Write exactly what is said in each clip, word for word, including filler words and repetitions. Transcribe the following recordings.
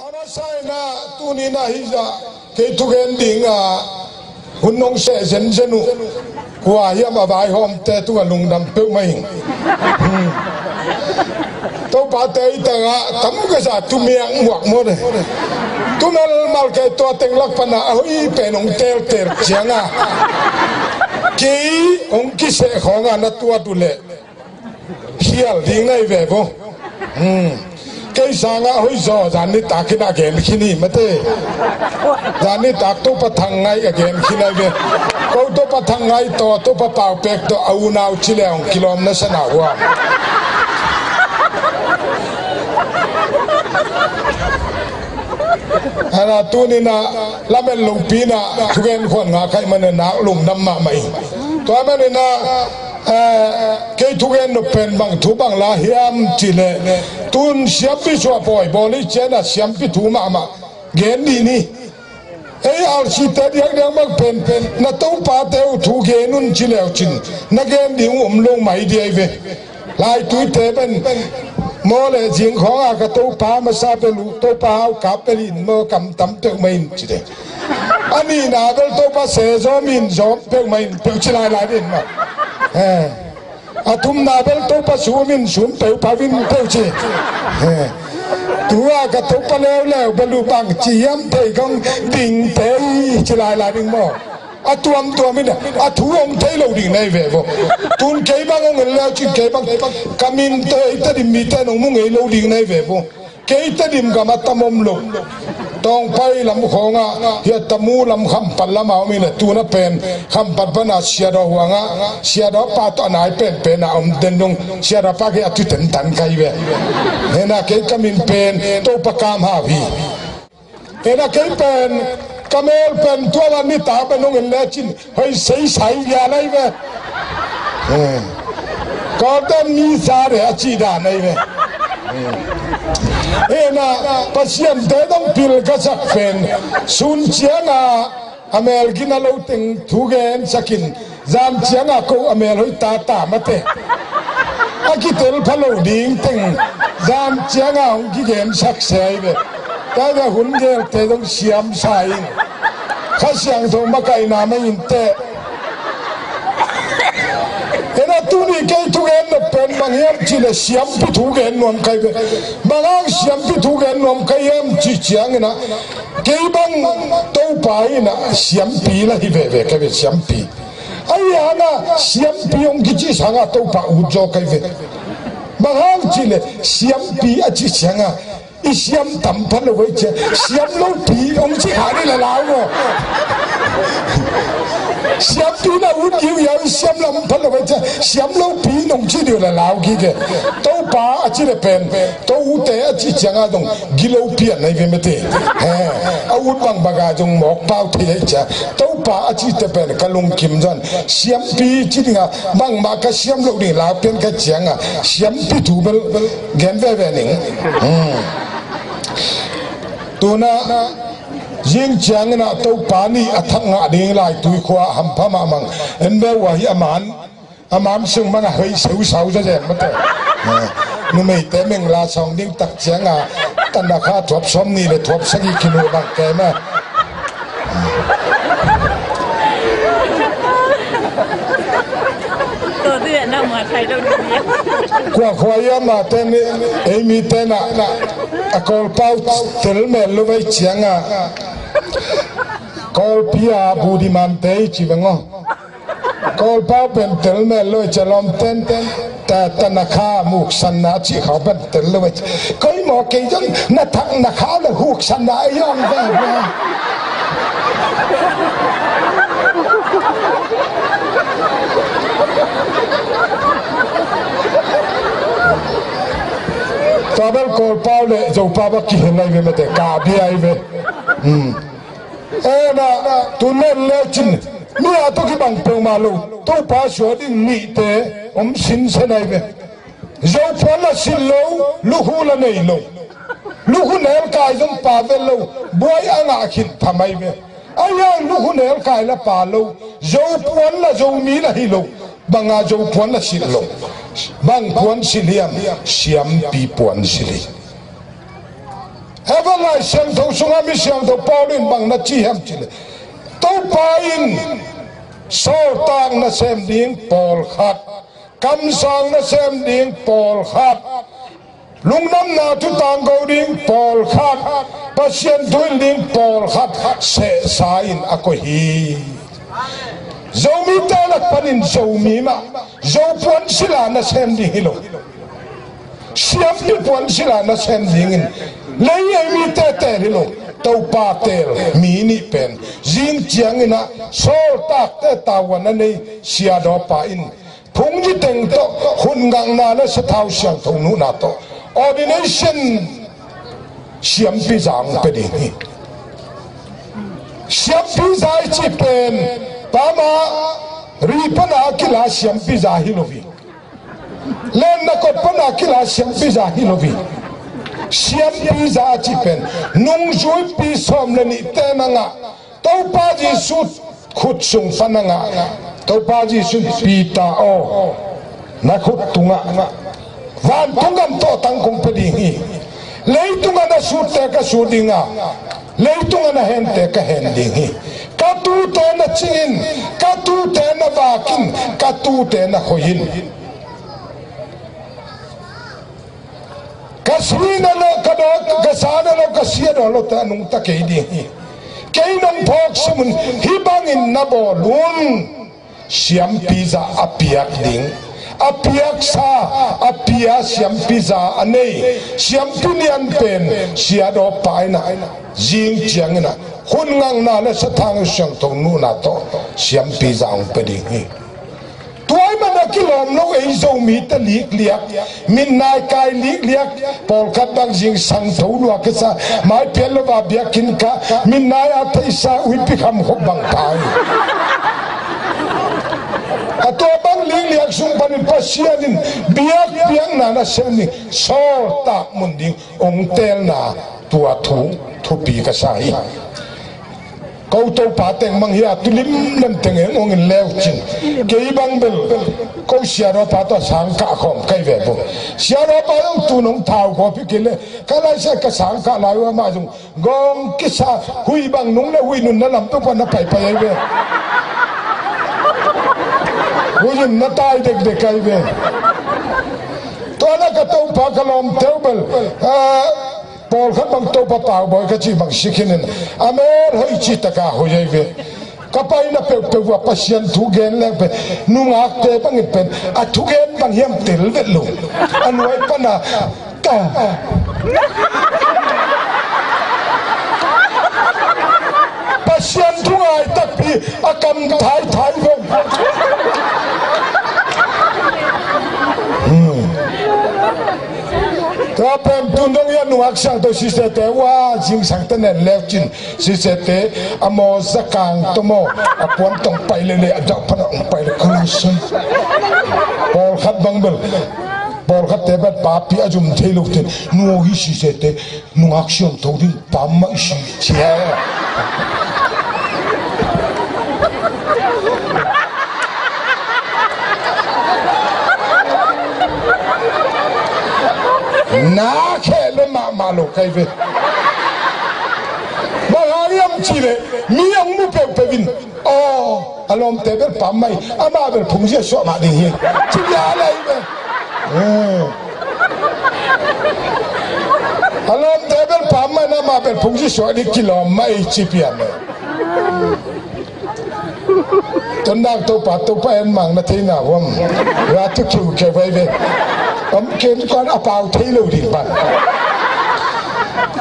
A masa in ah tuni in ah hih zah kei thugen ding ah hun nong seh zenzen uh. Kua hiam a vaihawmte tungah lungdam peuhmah ing. Hmm. Topate i tangah tam ka sa tumiak muak mawt e. Tumelmal kei tua teng lak panah a hoih pen hong teltel ciangah kei hong kiseh khawngah na tuat uh leh khial ding na hi ve vo. Hmm. Kei sangah hoih zaw zan nitak in a gen khin hi mate. Zan nitak Topa Thang Ngai a gen khin ahi ve. Ko Topa Thang Ngai tawh Topa Pau Pek tawh a unau ci le hong kilawm na sa na uh a. Ana tuni in ah lamet lopi in ah thugen khuan nga kaih manin nak lungdam mahmah ing. Tua manin ah, eh, kei thugen nop pen bang thu bang la hiam cih leh tun siampi suah pawi bawl i ciangin ah siampi thu mahmah gen dih ni. Ei alsite diakdiak bang pen na topate uh thu gen un ci leu cin na gen ding uh om lo mai dih ahi ve. Laituite pen maw le zing khawngah ka topa masa bel uh, topa hau kap bel in maw kam tam peuhmah in ci te. A nihna bel topa se zawm in zawm peuhmah in peuh ci lailai dih in maw. Eh. A thumna bel topa sum in sum peuh pau in peuh ci. Eh. Tua ka topa leuleu bel uh bang ci hiam thei kong ding peuh ci lailai ding maw. A tuamtuam in a thu hong thei lo ding na hi ve vo. Tun kei bang hong en leu cin kei bang ka min Tedim mite nong mu ngei lo ding na hi ve vo. Kei Tedim gam a tam om lo. Tawngpai lam khawngah hia tamu lam Khampat lamah om in a tun a pen Khampat pana Siadaw huangah Siadaw pa tawh a nai penpen a om den dong Siadaw pa kei a tuten tan kai ve. Hena kei ka min pen Topa Kam Hau hi. Ena kei pen ka mel pen tua la nitak pen hong en lecin hoi seisai lian ahi ve. Eh. Kawlten mi sa de a cih dan ahi ve. Eh. Ena Pasian te dong pil ka sak pen sun cianga a mel gina lo teng thu gen sakin zan cianga ko a mel hoi tata mate. A kitel pha lo ding teng zan cianga hong kigen sak se ahi ve. Tua ve hun gelte dong siam sa in. Kha Siangtho makaihna mah in teh. Ena tuni kei thugen nop pen bang hiam cih le siampi thugen nuam kai ve. Bang hang siampi thugen nuam kai hiam cih ciangin ah kei bang Topa in ah siampi la hi veve ka ve siampi. Ahi hangah siampi hong kici sangah Topa ut zaw kai ve. Bang hang cih le siampi a cih ciangah i siam tam pha lo vei cia siam lopi hong ci kha ni la lau maw. Siampi na ut giu ya i siam lam pha lo vei cia siam lopi nong ci diu la lau gige. Topa a ci le pen Tote a ci cianga zong gilo pian na i ve mete. He, a ut bang baga zong mawk pau thei a i cia Topa a ci te pen ka lungkim zan siampi ci dinga bangmah ka siam lo ding lau pian ka cianga siampi thu bel gen veve ning. Hmm. Tuna zing ciangin ah Topa nih a thak ngah ding lai tui khua hampha mahmang en beu uh ahi a man a man sung mangah hei seusau zazen mate. Numeite mengla sawng ding tak cianga tanakha thuap sawm nih le thuap sagih kinuh bang kei ma. Kua khua ia mate ni ei mite na a kawlpau tel mel lo vei cianga kawlpi a budimante i ci veng aw. Kawlpau pen tel mel lo i cia lawmten ta tanakha muksanna a cih khau pen tel lo i cia koi maw kei zong na thak na kha le huksanna a i awng ve ve. Tua bel Kawlpau le Zopau a kihel lai ve mate ka bia i ve. Ena tun nen lecin mi a tawh kibang peuhmah lo Topa suah ding nihte om sinsen ahi ve. Zopuan la silh lo, lukhu la nei lo. Lukhu nelkai zong pa vel lo, buai a ngah khin tham ahi ve. Ahi hang lukhu nelkai la pa lo, Zopuan la Zomi la hi lo. Banga Zopuan la silh lo. Bang puan silh hiam? Siampi puan silh hi. Hebrew Lai Siangtho sungah mi siangtho Paul in bang na ci hiam cih leh, Topa in sawltak nasem ding pawlkhat, kamsang nasem ding pawlkhat, lungdamna thu tangko ding pawlkhat, Pasian thu hilh ding pawlkhat sehsa in a koih hi. Zomite lak panin Zomi mah, Zo puan sila nasem ding hi lo. Siampi puan sila nasem dingin lei ei mi teel hi lo. Topa teel mi nih pen zing ciangin ah sawltakte tavuan a nei siadawpa in phungzi teng tawh hun ngakna le sathau siangtho nuhna tawh ordination siampi za hong pia ding hi. Siampi za i cih pen pama ri pana a kila siampi za hi lo hi. Lenna kot pana kila siampi za hi lo hi. Siampi za a cih pen nungzuipi sawm le nihte na ngah, Topa Jesu khut sung pana ngah. Topa Jesu in, Peter aw, na khut tungah vantung gam tawhtang kong pia ding hi. Leitungah na sutte ka sut ding a, leitungah na hente ka hen ding hi. Ka tuute na cing in, ka tuute na vak in, ka tuute na khoi in. Ka si na lo, ka dawk, ka sa na lo, ka sia dawn lo te a nungta kei ding hi. Kei nong phawk sim un, hih bangin na bawl un. Siampi za a piak ding, a piaksa, a pia siampi za a nei siampi lian pen siadawpa in ah zing ciangin ah hun ngakna le sathau siangtho nuhna tawh siampi za hong pia ding hi. Tua ahih manin a kilawm lo ei Zomite likliak, mitnai kai likliak, pawlkhat bang zingsang tho lua kisa, maipian lo a biakinn kah, mitnai a theihsa uipi kham khop bang pai. A tua bang likliak sung panin Pasian in biakpiakna nasem ding, sawltak mun ding hong teelna tua thu thupi ka sa hi. Ko Topa teng mang hi a, tu limlem teng eng hong in leu cin. Kei bang bel ko siadawpa tawh sang kah khawm kai ve bo. Siadawpa zong tu nong thau khawm pi kei le, ka laisa ka sang kah lai uh a, amah zong gawng kisa, hui bang nung le hui nunna lam peuh pan na paipai ai ve. Hui in na tai dekdek ai ve. Tua na ka Topa ka lawmte uh bel, ah, pawlkhat bang Topa pau bawi ka cih bang si khin in, a mel hoih cih taka hoih ai ve. Ka paina peuhpeuh uh a Pasian thu gen leng pen, nungakte bangin pen a thugen bang hiam tel vet lo. A nuai pana ka Pasian thu ngai takpi a kam thaithai ven. Hmm. Tua pen tun dong hian nungak siangtho sisete uh a, zingsang te nen leu cin sisete a maw, zakang tawh maw, a puan tawh pai lele, a dauh pana hong pai le kul sun. Pawlkhat bang bel, pawlkhatte bel papi a zum thei lo te, nuau hi sisete, nungak siangtho ding pam mah i si cia. Na kheh le mahmah lo kai ve. Bang hang hiam cih leh mi hong mu peuhpeuh in, aw, a lawmte bel pam mah hi, amah bel phungzia suah mah ding hi, ci bia lai ve. Eh. A lawmte bel pam mah hi, amah bel phungzia suah ding kilawm mah hi, ci pian. Tonnak Topa, Topa en mang na theina huam. Ra tu kiu ke vai ve. Om ken kuan a pau thei lo ding pan.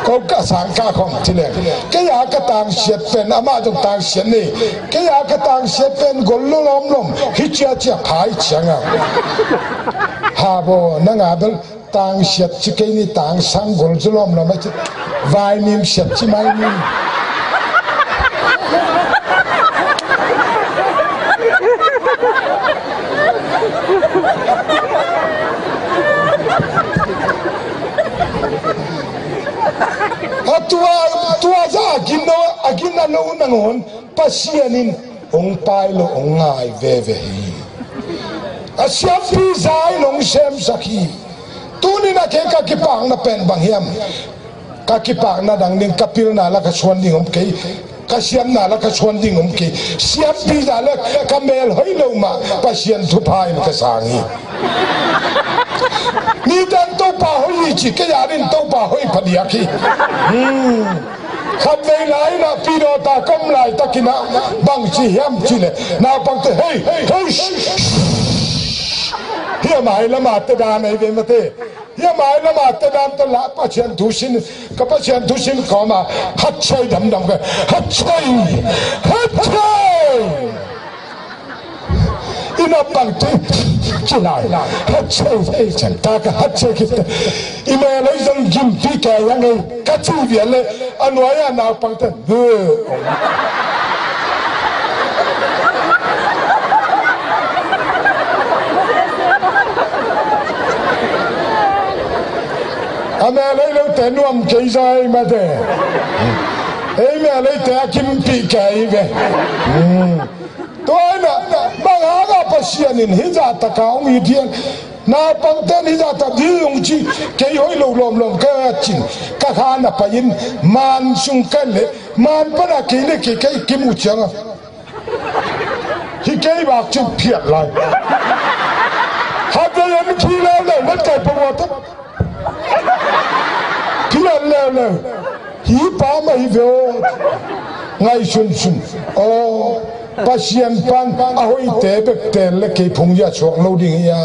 Ko ka sang ka khom ci leng. Kei a ka tangsiat pen, amah zong tangsiat ni. Kei a ka tangsiat pen gol lo lawmlawm. Hi cia cia phai ciang a. Ha bo, na nga bel tangsiat ci kei ni, tangsang gol ci lawmlawm a ci. Vai nim siat ci mai ni. A tua, tua za a gin lo, a gin a lo nangawn Pasian in hong pai lo, hong ngai veve hi. A siampi za in hong semsak hi. Tunin a kei ka kipakna pen bang hiam? Ka kipakna dang ding, ka pilna la ka suan ding om kei, ka siamna la ka suan ding om kei. Siampi zah le ka mel hoih lo mah Pasian thupha in ka sang hi. Mite in Topa hoih hi ci, kei a ding Topa hoih phadiak hi. Hmm. Khatvei lai-in ah pidawta ka om laitakin ah bang ci hiam cih leh naupangte, hei, hei, shh, shh. Hiah mai lam a te dan ahi ve mate. Hiah mai lam a te dan tawh lah Pasian thu sin, ka Pasian thu sin kawm a, hatsoi damdam ka, hatsoi, hatsoi. I naupangte ci lai, hatsoi, ei, chan ta ka hatsoi khit teh. I mel hoih zong gimpih kei hang ei, ka ci vial leh a nuai-a naupangte, a mel hoih lote nuam kei zong ei mate. Ei mel hoihte a gimpih kei ve. Hmm. Tua hi-in ah, bang hang a Pasian in hih zah tak a hong it hiam? Naupangte in hih zah tak hi hong ci, kei hoih lo lawmlawm ka hi a cin, ka kha na pai-in, man sung ka leh, man pan a kei leh kei ka kimu ciang a, hih kei bak cin phiat lai. Khatvei en khi leuleu, vet kai pawh ua tawh. Phiat leuleu. Hih pa mah hi ve aw. Ngaihsunsun. Aw, Pasian pan a hoihte bek teel leh kei phungzia suak lo ding hi a.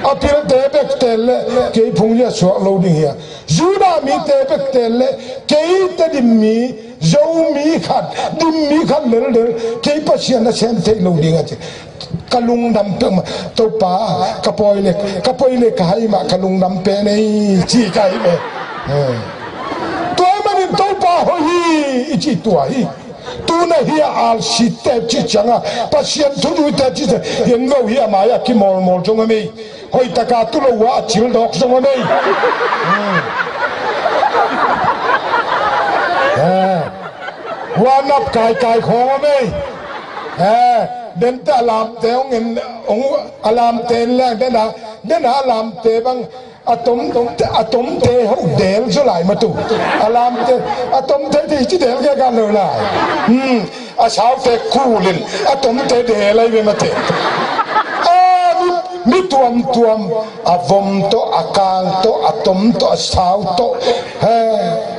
A pilte bek teel leh kei phungzia suak lo ding hi a. Judah mite bek teel leh kei Tedim mi, Zomi khat, Dim mi khat leldel, kei Pasian a sem thei lo ding a ci. Ka lungdam peuhmah, Topa, ka pawi le, ka pawi le ka hai mah ka lungdam pen ei, ci ka hi ve. Eh. Tua ahih manin Topa hoih hi i cih tua hi. Tu-in ah hih a alsitte cih ciang a, Pasian thuzuite cih ciang a, en vo, hih a mai-ah kimawlmawl zong om ei. Hoih taka tu lo a, a cil dawk zong om ei. Hmm. Eh. Hua nap kaikai khawng om ei. Eh, dente a lamte hong en, hong a lamte en leng, dena, dena a lamte bang a tom, a tomte ho del zaw lai mah tu. A lamte, a tomte te ci del ge gan lo lai. Hmm, a saute kul in, a tomte del lai ve mate. Ah, mi, mi tuamtuam, a vom tawh, a kang tawh, a tom tawh, a sau tawh. Eh.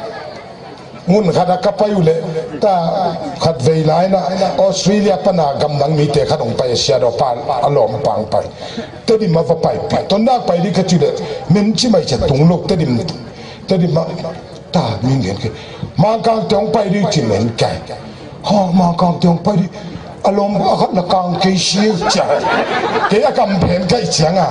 Mun khat ah ka pai uh leh, ta khatvei lai-in ah Australia pan a gamdang mite khat hong pai a, siadaw pa a lawmpa hong pai. Tedim ah va paipih. Tonnak pai dih ka cih leh, men ci mai cia tung lo, Tedim, Tedim ah, ta, min gen kei. Mangkangte hong pai dih ci men kai. Ha, Mangkangte hong pai dih. A lawm a khat la kang kei si ei cia. Kei a kamphen kaih ciang a.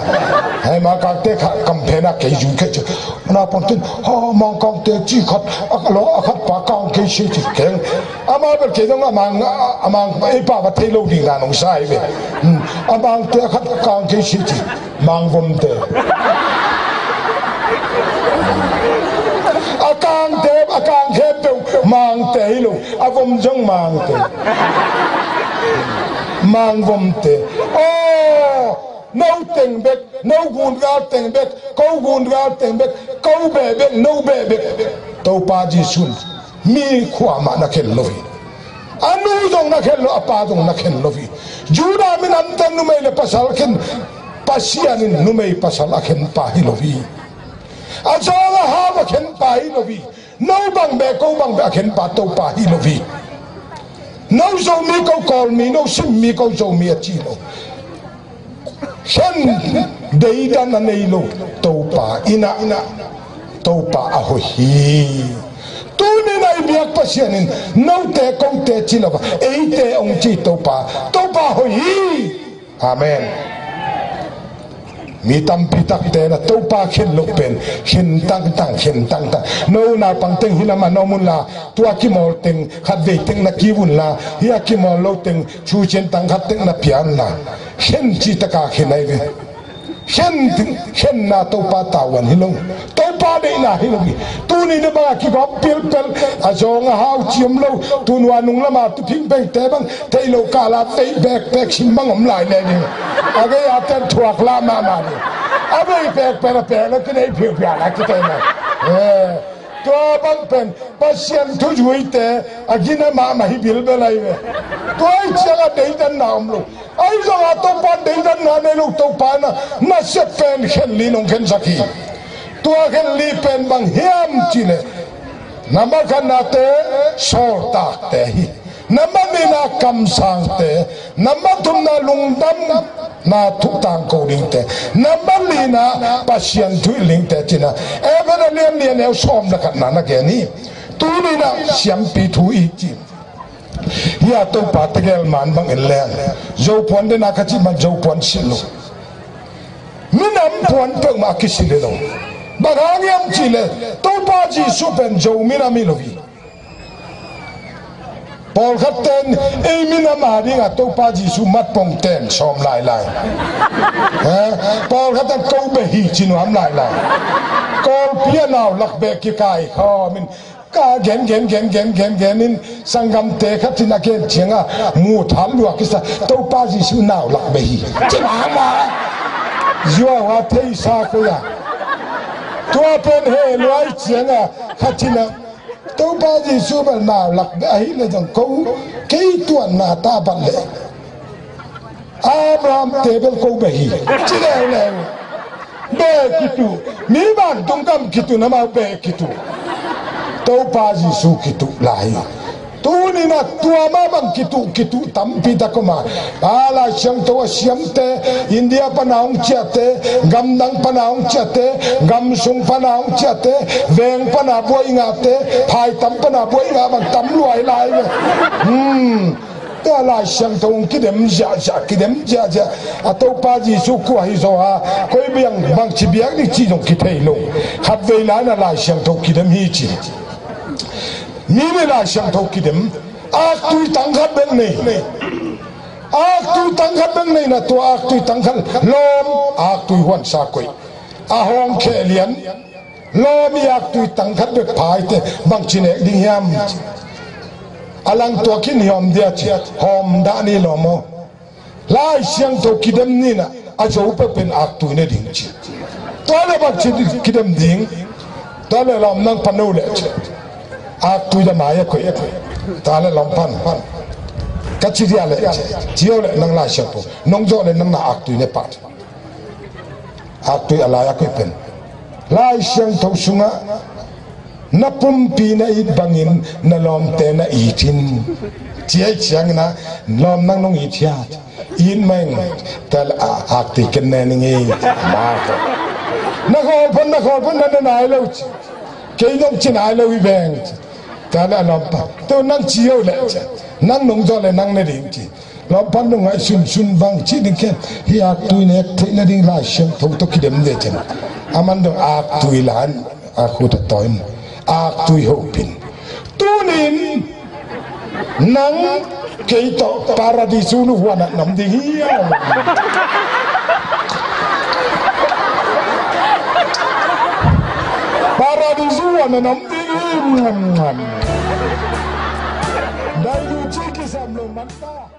Hei, Mangkangte kha kamphen a kei zui kaih cia. Naupangte in, ha, Mangkangte ci khat, a lawm a khat pa kang kei si ei ci keng. Amau bel kei zong a mang, a mang, ei pa va thei lo ding dan hong sa hi ve. Hmm, a mangte a khat kang kei si ei ci. Mangvomte. A kangte, a kang khempeuh mangte hi lo. A vom zong mangte. Mangvomte. Aw, no teng bek, no gungal teng bek, ko gungal teng bek, ko beh bek, no beh bek. Topa Jesuh in mi khuamah na khen lo hi. A nu zong na khen lo, a pa zong na khen lo hi. Judah minamte numei le pasal khen, Pasian in numei pasal a khenpa hi lo hi. A zawng a hau a khenpa hi lo hi. No bang beh, ko bang beh a khenpa Topa hi lo hi. No Zomi, ko Kawlmi, no Simmi, ko Zomi a ci lo. Khen deidan a nei lo Topa in ah, Topa a hoih hi. Tuni-in ah i biak Pasian in note kote ci lo a, eite hong ci Topa, Topa hoih hi. Amen. Mi tampi takte na Topa khen loh pen khen tangtang, khen tangtang. No naupang teng hi lam a na om un la, tua kimawl teng khatvei teng na kip un la, hih a kimawl lo teng thu cian tang khat teng na pia un la. Khen cih taka khen ahi ve. Khen, khenna Topa tavuan hi lo. Topa deihna hi lo hi. Tuni na bang a kigawm pilpel, a zawng a hau ci om lo. Tunua nung lam a tu phingphengte bang theih loh kal a veih bekbek sim bang om lai lel hi. A gei a ten thuak la mahmah hi. A veih bekbek a pek lo kinei phiuphia la kitei lo. Eh. Tua bang pen Pasian thuzuite a gina mahmah hi bilbel ahi ve. Tua ih ciangah deidanna om lo. Ahi zongah Topa deidanna nei lo, Topa in a nasia pen khenli nong khensak hi. Tua khenli pen bang hiam cihleh, nambat khatnate sawltakte hi. Nambat nihna kamsangte, nambat thumna lungdamna thu tangko dingte, nambat lina Pasian thuhilh dingte cina. Efesa lian nih a neu sawm le khatna na gen hi. Tuni-in ah siampi thu i ci. Hia Topa tegel man bangin leng Zopuan dena ka cih man Zopuan silh lo. Minam puan peuhmah kisilh hi lo. Bang hang hiam cihleh Topa Jesu pen Zo minam hi lo hi. Pawlkhat ten ei minam a dingah Topa Jesu matpong ten sawm lailai. Eh, pawlkhat ten ko beh hi ci nuam lailai. Kawlpi a nau lak beh kikai khawm in ka gen gen gen gen gen gen in sanggamte khat in a gen ciangah mu thal lua kisa, Topa Jesu nau lak beh hi ci mahmah. Zuau a theisa koi a. Tua pen he luai ciangah khat in a Topa Jesu bel nau lak beh ahih leh zong ko kei tuanna ta bat leh Abraham te bel ko beh hi ci leuleu. Beh kituh. Mi vantung gam kituh, namau beh kituh. Topa Jesu kituh lai. Tuni-in ah tua mah bang kituh, kituh tampi tak om a. A Lai Siangtho a siamte, India pana hong ciahte, gamdang pana hong ciahte, gamsung pana hong ciahte, veng pana buai ngahte, phaitam pana buai ngah bang tam luai lai ve. Hmm. Tua Lai Siangtho hong kidem ziahziah, kidem ziahziah. A Topa Jesu kua hi zaw a, koi biang bangci biak ding cih zong kithei lo. Khatvei lai-in a Lai Siangtho kidem hi ci. Mi nih Lai Siangtho kidem. Aktui tang khat bek nei. Aktui tang khat bek nei na tua aktui tang khat lawm aktui huansa koih. A hawng kheh lian. Lawm i aktui tang khat bek phaite bangci nek ding hiam? A langtuak khin hiam dia ci. Hawm dah ni lawm aw. Lai Siangtho kidem ni-in ah a zo peuh pen aktui ne ding ci. Tua le bangci kidem ding. Tua le lawm nang pan o le ci. Aktui da mai a koih. Tua le lawm pan. Ka ci dia le ci. Ci o le nang Lai Siangtho nong zawh le nang na aktui ne pah. Aktui a lai a koih pen Lai Siangtho sungah na pumpi na it bangin na lawmte na it in. Ci ahih ciangin ah lawm nang nong it hiam? It mah ing. Tua le a, aktui ken ne ning ei. Na khawl pan, na khawl pan na ne nai lo ci. Kei zong ci nai lo hi veng ci. Tua le a lawm pan. Tua nang ci o le ci. Nang nong zawh le nang ne ding ci. Lawm pan nong ngaihsun sun bang cih ding ken. Hih aktui nek theih nading Lai Siangtho tawh kidem ding cin. A man dong aktui lan a khut a tawi in aktui hopin. Tunin nang kei tawh Paradisu nu huan a nam ding hi. Paradisu huan a nam ding hi. Dai du ci kisam lo man ta.